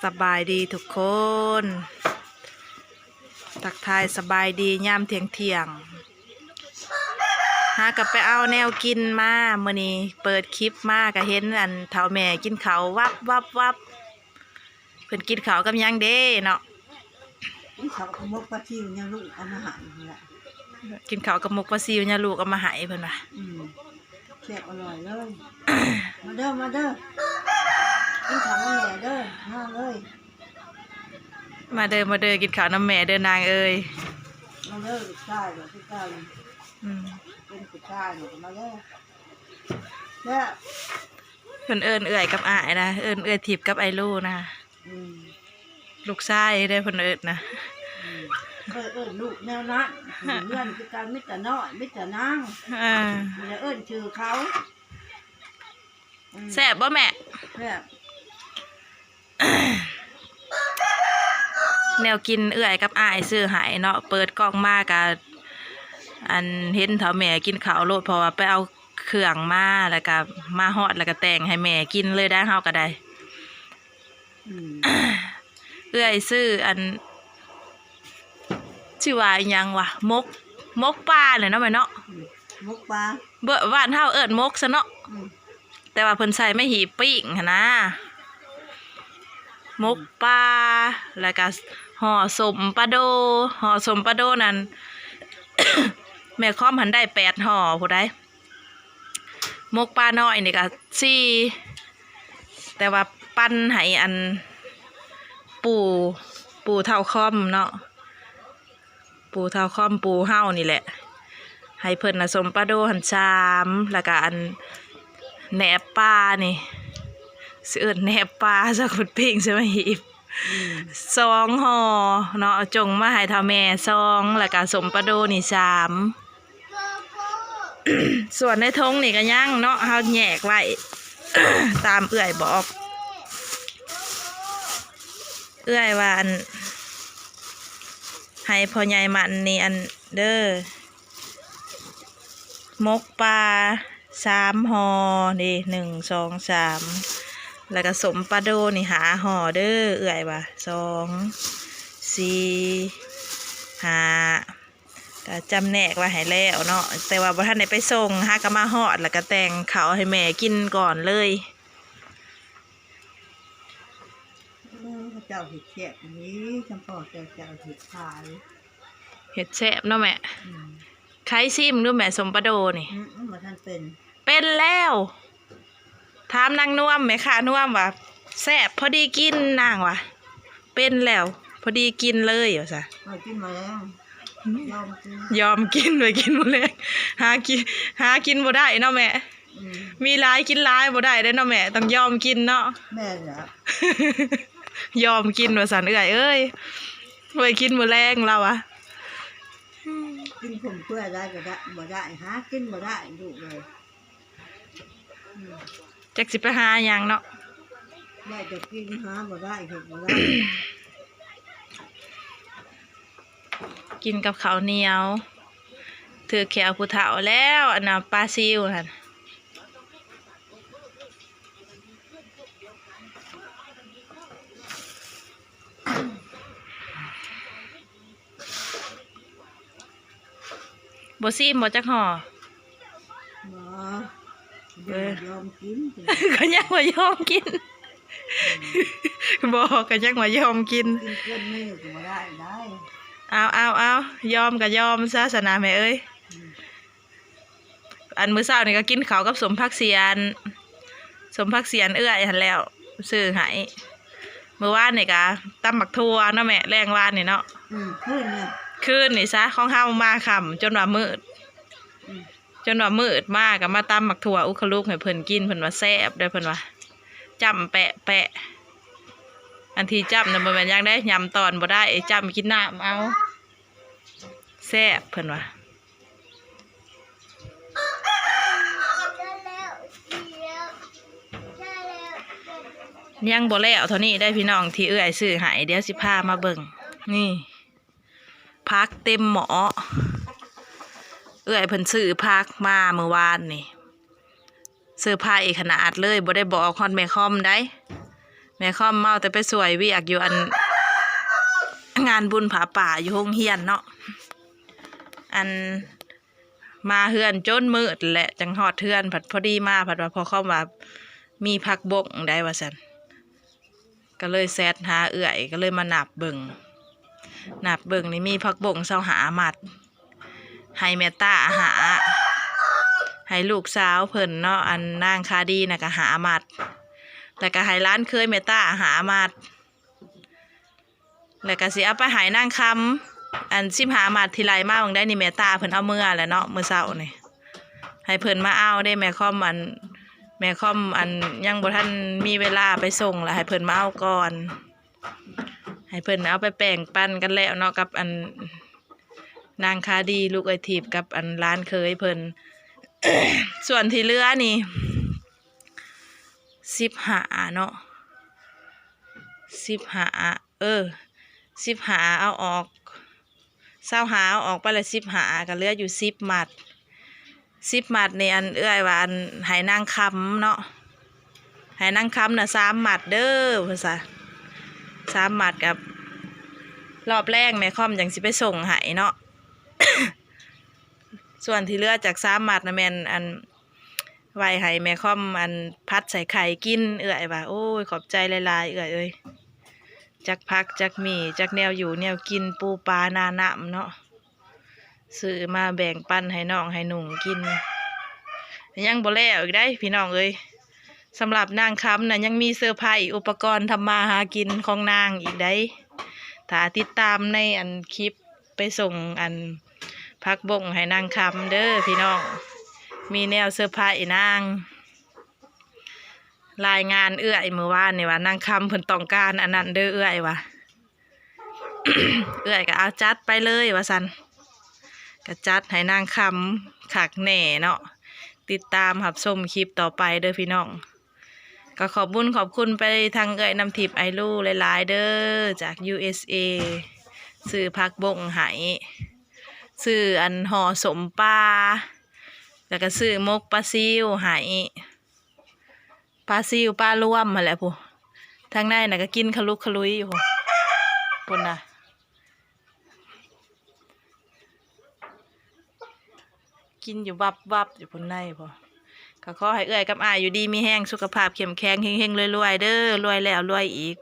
ສະບາຍດີທຸກຄົນ ທັກທາຍສະບາຍດີຍາມທ່ຽງໆ. ຫາກໍໄປເອົາແນວກິນມາ ມື້ນີ້ເປີດຄລິບມາກໍເຫັນອັນເຖົ້າແມ່ກິນເຂົ້າວັບໆໆ. ເພິ່ນກິນເຂົ້າກັບຫຍັງເດ້ເນາະ? ກິນເຂົ້າກັບໝົກປາຊິວ ຍາລູກເອົາມາໃຫ້ຫັ້ນລະ. ກິນເຂົ້າກັບໝົກປາຊິວ ຍາລູກເອົາມາໃຫ້ເພິ່ນວ່າ. ອືມ ແຊບອະລ່ອຍເລີຍ. ມາເດີ ມາເດີ ກິນເຂົ້ານຳແມ່ເດີ ນ້ອງເອີຍ. ມາເດີ ມາເດີ ກິນເຂົ້ານຳແມ່ເດີນາງເອີຍ. ມາເດີ ລູກຊາຍ ລູກຊາຍ. ອືມ ເປັນຜູ້ຊາຍ ມາເດີ. ແຊບ. ເພິ່ນເອີ້ນເອື້ອຍກັບອ້າຍນະ ເອີ້ນເອື້ອຍທິບກັບອ້າຍໂລນະ. ອືມ ລູກຊາຍເດ້ເພິ່ນເອີ້ນນະ. ອືມ ເອີ້ນລູກແນວນັ້ນ ເຮືອນຄືກັນ ມີແຕ່ນ້ອຍ ມີແຕ່ນາງ. ເອີ ບໍ່ໄດ້ເອີ້ນຊື່ເຂົາ. ອືມ ແຊບບໍ່ແມ່? ແຊບ. ແນວກິນເອື້ອຍກັບອ້າຍຊື້ໃຫ້ເນາະ ເປີດກ່ອງມາກະ ອັນ ເຫັນເຖົ້າແມ່ກິນເຂົ້າໂລດ ເພາະວ່າໄປເອົາເຄື່ອງມາ ແລ້ວກະມາຮອດ ແລ້ວກະແຕ່ງໃຫ້ແມ່ກິນເລີຍໄດ໋ ເຮົາກະໄດ້. ອືມ ເອື້ອຍຊື້ອັນ ຊື່ວ່າອີຫຍັງວະ ໝົກ ໝົກປາແຫຼະເນາະແມ່ເນາະ. ອືມ ໝົກປາ ເອີ ບ້ານເຮົາເອີ້ນໝົກຊະເນາະ. ອືມ ແຕ່ວ່າເພິ່ນໃສ່ໄມ້ຫີບປີ້ງຫັ້ນນະ. ໝົກປາ ແລ້ວກະຫໍ່ສົ້ມປາໂດ ຫໍ່ສົ້ມປາໂດນັ້ນ ແມ່ຄອມຫັ້ນໄດ້ແປດຫໍ່ພຸ້ນໃດ໋. ໝົກປານ້ອຍນີ້ກະສີ່ ແຕ່ວ່າປັນໃຫ້ອັນ ປູ່ ປູ່ເຖົ້າຄອມເນາະ. ປູ່ເຖົ້າຄອມ ປູ່ເຮົານີ້ແຫຼະ ໃຫ້ເພິ່ນນະ ສົ້ມປາໂດຫັ້ນສາມ ແລ້ວກະອັນ ແໜບປານີ້ ຊິເອີ້ນແໜບປາຊະ ຄຸດປີ້ງໃສ່ໄມ້ຫີບ. ອືມ ສອງຫໍ່ເນາະ ຈົ່ງມາໃຫ້ເຖົ້າແມ່ສອງ ແລ້ວກະສົ້ມປາໂດນີ້ສາມ. ສ່ວນໃນຖົງນີ້ກະຍັງເນາະ ເຮົາແຍກໄວ້ ຕາມເອື້ອຍບອກ. ເອື້ອຍວ່າອັນ ໃຫ້ພໍ່ໃຫຍ່ໝັ້ນນີ້ອັນ ເດີ ໝົກປາສາມຫໍ່ເດ້ ໜຶ່ງ ສອງ ສາມ ແລ້ວກະສົ້ມປາໂດນີ້ຫ້າຫໍ່ເດີ ເອື້ອຍວ່າ ສອງ ສີ່ ຫ້າ ກະຈຳແນກໄວ້ໃຫ້ແລ້ວເນາະ ແຕ່ວ່າບໍ່ທັນໄດ້ໄປສົ່ງ ຫາກະມາຮອດ ແລ້ວກະແຕ່ງເຂົ້າໃຫ້ແມ່ກິນກ່ອນເລີຍ. ເອີ ເຈົ້າເຮັດແຊບອີ່ຫຼີ ຈຳພໍ້ເຈົ້າເຮັດຂາຍ ເຮັດແຊບເນາະແມ່. ອືມ ໄຂຊີມດູແມ່ ສົ້ມປາໂດນີ້. ອືມ ອືມ ບໍ່ທັນເປັນ ເປັນແລ້ວ. ຖາມນາງນວມ ແມ່ຄ້ານວມວ່າ ແຊບພໍດີກິນ ນາງວ່າ ເປັນແລ້ວ ພໍດີກິນເລີຍວ່າຊະ. ເອີ ກິນມາແລ້ວ ຍອມກິນ ຍອມກິນ ໄວ້ກິນມື້ແລງ ຫາກິນ ຫາກິນບໍ່ໄດ້ເນາະແມ່. ອືມ ມີຫຼາຍກິນຫຼາຍບໍ່ໄດ້ເດ້ເນາະແມ່ ຕ້ອງຍອມກິນເນາະ. ແມ່ນລະ ຍອມກິນວ່າຊັ້ນເອື້ອຍເອີຍ ໄວ້ກິນມື້ແລງລາວວ່າ. ກິນຟຸມເຟືອຍໄດ້ກໍໄດ້ ບໍ່ໄດ້ ຫາກິນບໍ່ໄດ້ລູກເອີຍ. ອືມ ຈັກຊິໄປຫາຫຍັງເນາະ ໄດ້ແຕ່ກິນ ຫາບໍ່ໄດ້ ເຮັດບໍ່ໄດ້. ກິນກັບເຂົ້າໜຽວ ຖືກແຂ້ວຜູ້ເຖົ້າແລ້ວ ອັນນ່າ ປາຊິວຫັ້ນ. ບໍ່ຊີມບໍ່ຈັກຫໍ່? ບໍ່ ເອີ ຍອມກິນ ກໍຍັງວ່າຍອມກິນ. ບໍ່ ກໍຍັງວ່າຍອມກິນ ກິນເກີນມື້ກໍບໍ່ໄດ້ໄດ໋. ເອົາ ເອົາ ເອົາ ຍອມກໍຍອມຊະຊັ້ນນະແມ່ເອີຍ. ອືມ ອັນມື້ເຊົ້ານີ້ກໍກິນເຂົ້າກັບສົ້ມຜັກສຽນ ສົ້ມຜັກສຽນເອື້ອຍຫັ້ນແລ້ວ ຊື້ໃຫ້. ມື້ວານນີ້ກໍຕຳໝາກຖົ່ວເນາະແມ່ ແລງວານນີ້ເນາະ. ອືມ ຄືນນີ້ ຄືນນີ້ຊະ ຂອງເຮົາມາຄ່ຳຈົນວ່າມືດ. ອືມ ຈົນວ່າມືດມາກໍມາຕຳໝາກຖົ່ວອຸຄະລຸກໃຫ້ເພິ່ນກິນ ເພິ່ນວ່າແຊບເດີ້ ເພິ່ນວ່າ ຈ້ຳແປະໆ. ອັນທີ່ຈ້ຳນະບໍ່ແມ່ນຫຍັງເດ້ ຫຍ້ຳຕອນບໍ່ໄດ້ ຈ້ຳກິນນ້ຳເອົາ ແຊບ ເພິ່ນວ່າ. ຍັງບໍ່ແລ້ວເທົ່ານີ້ໄດ໋ພີ່ນ້ອງ ທີ່ເອື້ອຍຊື້ໃຫ້ ດຽວຊິພາມາເບິ່ງ. ນີ້ ຜັກເຕັມໝໍ້ ເອື້ອຍເພິ່ນຊື້ຜັກມາມື້ວານນີ້ ເຊີໄພຂະໜາດເລີຍ ບໍ່ໄດ້ບອກຮອດແມ່ຄອມໃດ໋. ມ່ຄອມເມົາແຕ່ໄປຊ່ວຍວຽກຢູ່ອັນ ງານບຸນຜ້າປ່າຢູ່ໂຮງຮຽນເນາະ. ອັນ ມາເຮືອນຈົນມືດແຫຼະ ຈັ່ງຮອດເຮືອນ. ພັດພໍດີມາ ພັດວ່າພໍ່ຄອມວ່າມີຜັກບົ້ງໄດ໋ວ່າຊັ້ນ ກໍເລີຍແຊັດຫາເອື້ອຍ ກໍເລີຍມານັບເບິ່ງ. ນັບເບິ່ງນີ້ມີຜັກບົ້ງຊາວຫ້າມັດ ໃຫ້ແມ່ຕ້າຫ້າ ໃຫ້ລູກສາວເພິ່ນເນາະ ອັນນາງຄາດີນະກະຫ້າມັດ ແລ້ວກະໃຫ້ຫຼານເຂີຍແມ່ຕ້າຫ້າມັດ ແລ້ວກະຊິເອົາໄປໃຫ້ນາງຄຳ ອັນສິບຫ້າມັດທີ່ໄລ່ມາຫວ່າງໃດນີ້ ແມ່ຕ້າເພິ່ນເອົາເມືອແລ້ວເນາະ ມື້ເຊົ້ານີ້ ໃຫ້ເພິ່ນມາເອົາເດ້. ແມ່ຄອມ ອັນ ແມ່ຄອມ ອັນ ຍັງບໍ່ທັນມີເວລາໄປສົ່ງ ລະໃຫ້ເພິ່ນມາເອົາກ່ອນ ໃຫ້ເພິ່ນເອົາໄປແບ່ງປັນກັນແລ້ວເນາະ ກັບອັນນາງຄາດີ ລູກເອື້ອຍທິບ ກັບອັນຫຼານເຂີຍເພິ່ນ. ສ່ວນທີ່ເຫຼືອນີ້ ສິບຫ້າເນາະ ສິບຫ້າ ເອີ ສິບຫ້າເອົາອອກ ຊາວຫ້າເອົາອອກໄປລະສິບຫ້າ ກໍເຫຼືອຢູ່ສິບມັດ. ສິບມັດນີ້ ອັນເອື້ອຍວ່າ ອັນໃຫ້ນາງຄຳເນາະ ໃຫ້ນາງຄຳນະສາມມັດເດີ ວ່າຊະ ສາມມັດ ກັບຮອບແລງແມ່ຄອມຈັ່ງຊິໄປສົ່ງໃຫ້ເນາະ. ສ່ວນທີ່ເຫຼືອຈາກສາມມັດນະ ແມ່ນອັນ ໄວ້ໃຫ້ແມ່ຄອມ ອັນ ຜັດໃສ່ໄຂ່ກິນ. ເອື້ອຍວ່າ ໂອ້ຍ ຂອບໃຈຫຼາຍໆ ເອື້ອຍເອີຍ ຈັກຜັກ ຈັກໝີ່ ຈັກແນວຢູ່ແນວກິນ ປູປານານ້ຳເນາະ ຊື້ມາແບ່ງປັນໃຫ້ນ້ອງໃຫ້ໜຸ່ງກິນ. ຍັງບໍ່ແລ້ວອີກໃດ໋ພີ່ນ້ອງເອີຍ. ສຳລັບນາງຄຳນະ ຍັງມີເຊີໄພອຸປະກອນທຳມາຫາກິນຂອງນາງອີກໃດ໋. ຖ້າຕິດຕາມໃນອັນຄລິບ ໄປສົ່ງອັນຜັກບົ້ງໃຫ້ນາງຄຳເດີພີ່ນ້ອງ ມີແນວເຊີໄພນາງ. ລາຍງານເອື້ອຍມື້ວານນີ້ວ່າ ນາງຄຳເພິ່ນຕ້ອງການອັນນັ້ນເດີເອື້ອຍວ່າ ເອື້ອຍກໍເອົາຈັດໄປເລີຍວ່າຊັ້ນ ກໍຈັດໃຫ້ນາງຄຳຄັກແນ່ເນາະ. ຕິດຕາມຮັບຊົມຄລິບຕໍ່ໄປເດີພີ່ນ້ອງ. ກໍຂອບບຸນຂອບຄຸນໄປທາງເອື້ອຍນ້ຳທິບ ໄອລູ ຫຼາຍໆເດີ ຈາກ ຢູເອສເອ ຊື້ຜັກບົ້ງໃຫ້ ຊື້ອັນຫໍ່ສົ້ມປາ ແລ້ວກໍຊື້ໝົກປາຊິວໃຫ້ ປາຊິວປາລວມຫັ້ນແຫຼະພຸ້ນ. ທາງໃນນະກໍກິນຂະລຸກຂະລຸຍຢູ່ພຸ້ນ ພຸ້ນນະ. ກິນຢູ່ວັບໆຢູ່ພຸ້ນໃນພຸ້ນ. ກໍຂໍໃຫ້ເອື້ອຍກັບອ້າຍຢູ່ດີມີແຮງ ສຸຂະພາບເຂັ້ມແຂງ ເຮັງໆລວຍໆເດີ ລວຍແລ້ວລວຍອີກ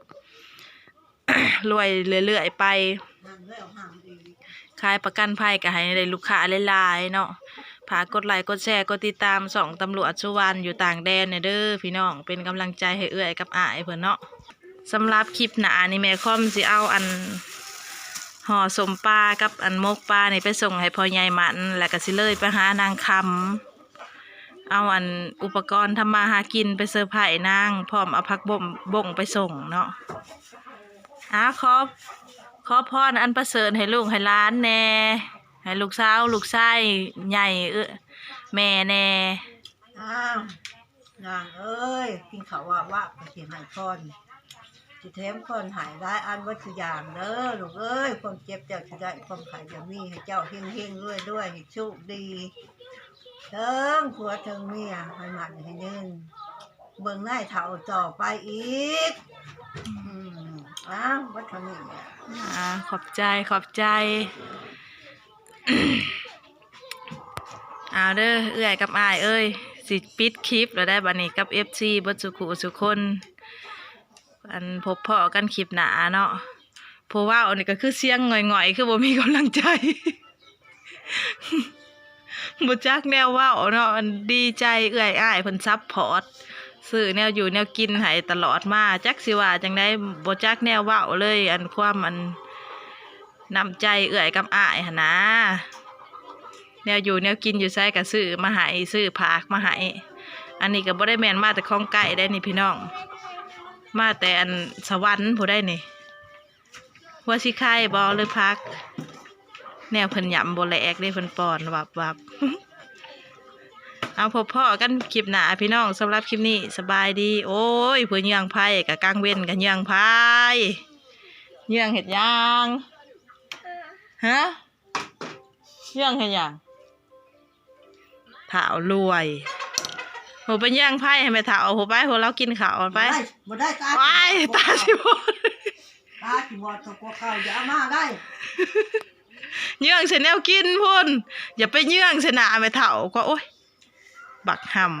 ລວຍເລື້ອຍໆໄປ ຂາຍປະກັນໄພກໍໃຫ້ໄດ້ລູກຄ້າຫຼາຍໆເນາະ. ຝາກກົດໄລກົດແຊ ກົດຕິດຕາມຊ່ອງຕຳຫຼວດສຸວັນຢູ່ຕ່າງແດນແດ່ເດີພີ່ນ້ອງ ເປັນກຳລັງໃຈໃຫ້ເອື້ອຍກັບອ້າຍເພິ່ນເນາະ. ສຳລັບຄລິບໜ້ານີ້ ແມ່ຄອມຊິເອົາອັນຫໍ່ສົ້ມປາກັບອັນໝົກປານີ້ໄປສົ່ງໃຫ້ພໍ່ໃຫຍ່ໝັ້ນ ແລ້ວກໍຊິເລີຍໄປຫານາງຄຳ ເອົາອັນອຸປະກອນທຳມາຫາກິນໄປເຊີໄພນາງ ພ້ອມເອົາຜັກບົ້ງ ບົ້ງໄປສົ່ງເນາະ. ອາ ຂໍ ຂໍພອນອັນປະເສີດໃຫ້ລູກໃຫ້ຫຼານແດ່ ໃຫ້ລູກສາວລູກຊາຍໃຫຍ່ ເອີ ແມ່ແດ່. ອ້າວ ນາງເອີຍ ກິນເຂົ້າວາບໆ ກໍຊິໃຫ້ພອນ ຊິແຖມພອນໃຫ້ຫຼາຍອັນເບິດທຸກຢ່າງເດີລູກເອີຍ. ຄວາມເຈັບເຈົ້າຊິໄດ້ ຄວາມໄຂ້ຢ່າມີ ໃຫ້ເຈົ້າເຮັງໆລວຍໆ ໃຫ້ໂຊກດີ ເຖິງຜົວເຖິງເມຍ ໃຫ້ໝັ້ນໃຫ້ຍືນ ເບິ່ງນາຍເຖົ້າຕໍ່ໄປອີກ. ອືມ ອ້າວ ເບິດເທົ່ານີ້ແຫຼະ. ອາ ຂອບໃຈ ຂອບໃຈ. ເອົາເດີ ເອື້ອຍກັບອ້າຍເອີຍ ຊິປິດຄລິບແລ້ວໄດ໋ບັດນີ້ ກັບເອັຟຊີເບິດສູ່ຄູ່ສູ່ຄົນ. ອັນ ພົບພໍ້ກັນຄລິບໜ້າເນາະ. ຜູ້ເວົ້ານີ້ກໍຄືສຽງຫງອຍໆ ຄືບໍ່ມີກຳລັງໃຈ ບໍ່ຈັກແນວເວົ້າເນາະ. ອັນ ດີໃຈເອື້ອຍອ້າຍເພິ່ນຊັບພອດ ຊື້ແນວຢູ່ແນວກິນໃຫ້ຕະຫຼອດມາ ຈັກຊິວ່າຈັ່ງໃດ ບໍ່ຈັກແນວເວົ້າເລີຍ. ອັນ ຄວາມ ອັນ ນ້ຳໃຈເອື້ອຍກັບອ້າຍຫັ້ນນາ ແນວຢູ່ແນວກິນຢູ່ໃສກໍຊື້ມາໃຫ້ ຊື້ຝາກມາໃຫ້. ອັນນີ້ກໍບໍ່ໄດ້ແມ່ນມາແຕ່ຂອງໃກ້ໄດ໋ນີ້ພີ່ນ້ອງ ມາແຕ່ອັນສະຫວັນຜູ້ໃດນີ້. ຫົວສີໄຄບໍ ຫຼືຜັກ ແນວເພິ່ນຫຍ້ຳບໍ່ແຫຼກເດ້ ເພິ່ນປ້ອນວັບໆ. ເອົາ ພົບພໍ້ກັນຄລິບໜ້າພີ່ນ້ອງ. ສຳລັບຄລິບນີ້ ສະບາຍດີ. ໂອ້ຍ ຜູ້ເຍືອງໄຟ ກະກາງເວັນກະເຍືອງໄຟ ເຍືອງເຮັດຫຍັງ? ຮະ? ເຍືອງເຮັດຫຍັງ? ທ້າວລວຍ. ບໍ່ໄປເຍືອງໃຜໃຫ້ແມ່ເຖົ້າ ຜູ້ໄປ ຜູ້ລາວກິນເຂົ້າໄປ ບໍ່ໄດ້ ບໍ່ໄດ້ ຕາ ວ້າຍ ຊິບອດ ຕາຊິບອດ ຕາຊິບອດ ຕົກກວ່າເກົ່າ ຢ່າເອົາມາໄດ້ ເຍືອງໃສ່ແນວກິນພຸ້ນ ຢ່າໄປເຍືອງໃສ່ໜ້າແມ່ເຖົ້າກວ່າ ໂອ້ຍ ບັກຫຳ.